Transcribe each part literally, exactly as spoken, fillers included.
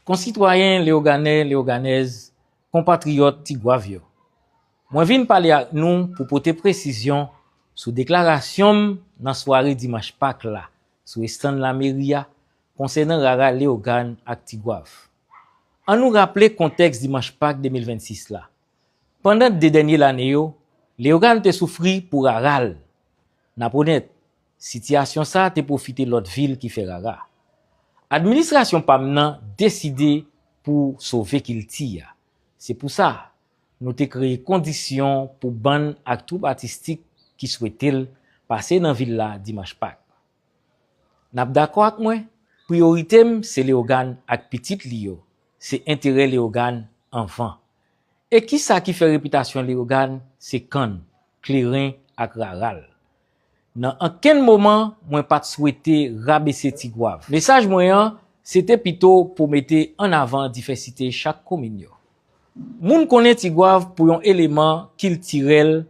Konsitwayen Leyoganè, Leyoganèz, konpatriyòt Tigwav yo. Mwen vin pale ak nou pou pote presizyon sou deklarasyon m nan sware Dimanch Pak la sou estann lameri a konsènan rara Leyogàn ak Tigwav. Ann nou raple kontèks Dimanch Pak de mil vennsis la. Pandan de dènye lane yo, Leyogàn te soufri pou rara l. N ap onèt, sitiyasyon sa a te pwofite lòt vil ki fè rara. Administrasyon pa m nan deside pou sove kilti a. Se pou sa, nou te kreye kondisyon pou bann ak twoup atistik ki swete l pase nan vil la Dimanch Pak. N ap dakò ak mwen, priyorite m se Leyogàn ak pitit li yo, se enterè Leyogàn anvan. E kisa ki fè repitasyon Leyogàn se kann, kleren ak rara l? Nan ankenn moman, mwen pa t swete rabese Tigwav. Mesaj mwen an, se te pito pou mete an avan divèsite chak komin yo. Moun konnen Tigwav pou yon eleman kiltirèl,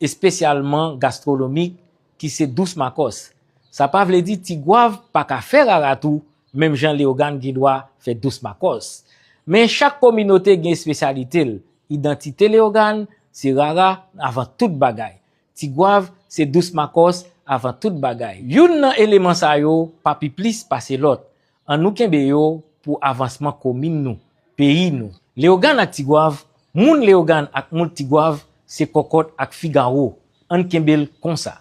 espesyalman gastwonomik, ki se dous makòs. Sa pa vle di Tigwav pa ka fè rara tou, menm jan Leyogàn gen dwa fè dous makòs. Men chak kominote gen espesyalite l. Idantite Leyogàn se rara avan tout bagay. Tigwav se dous makòs avan tout bagay. Youn nan eleman sa yo pa pi plis pase lòt. Ann nou kenbe yo pou avansman komin nou, peyi nou. Leyogàn ak Tigwav, moun Leyogàn ak moun Tigwav se kòkòt ak figawo. Ann kenbe l konsa.